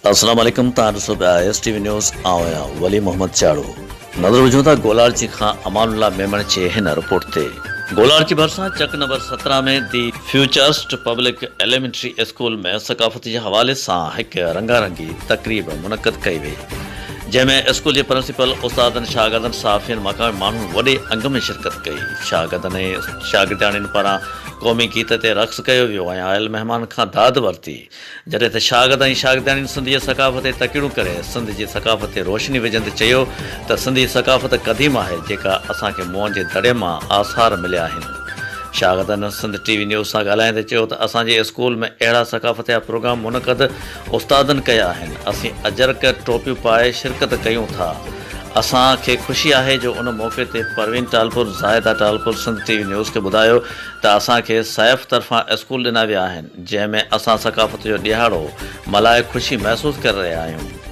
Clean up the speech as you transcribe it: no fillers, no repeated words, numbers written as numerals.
السلام عليڪم توهان ڏسو پيا ايس ٽي وي نيوز آئون آهيان ولي محمد چاڙهو نظر وجهون ٿا گولاڙچي کان امان الله ميمڻ جي هن رپورٽ تي گولاڙچي ڀرسان چڪ number 17 ۾ the futurist public elementary school ۾ ثقافت جي حوالي سان هڪ رنگا رنگي تقريب منعقد ڪئي وئي جنهن ۾ اسڪول جي پرنسپل استادن شاگردن صحافين مقامي ماڻهن وڏي انگ ۾ شرڪت ڪئي شاگردن ۽ شاگردياڻين پاران قومي گيت تي رقص ڪيو ويو ۽ آيل مهمانن کان داد ورتي جڏهن ته شاگرد ۽ شاگردياڻين سنڌ جي ثقافت تي تقريرون ڪري سنڌ جي ثقافت تي روشني وجهندي چيو ته سنڌي ثقافت قديم آهي جيڪا اسان کي موئن جي دڙي مان آثار مليا آهن. شاگردن سنڌ ٽي وي نيوز سان ڳالهائيندي چيو ته اسان جي اسڪول ۾ اهڙا ثقافت جا پروگرام منعقد استادن ڪيا آهن اسين اجرڪ ٽوپيون پائي شرڪت ڪيون ٿا اسان کي خوشي آهي جو ان موقعي تي Parveen Talpur Zahida Talpur Sindh T V news کي ٻڌايو ته اسان کي سيف طرفان اسڪول ڏنا ويا آهن جنهن ۾ اسان ثقافت جو ڏهاڙو ملهائي خوشي محسوس ڪري رهيا آهيون.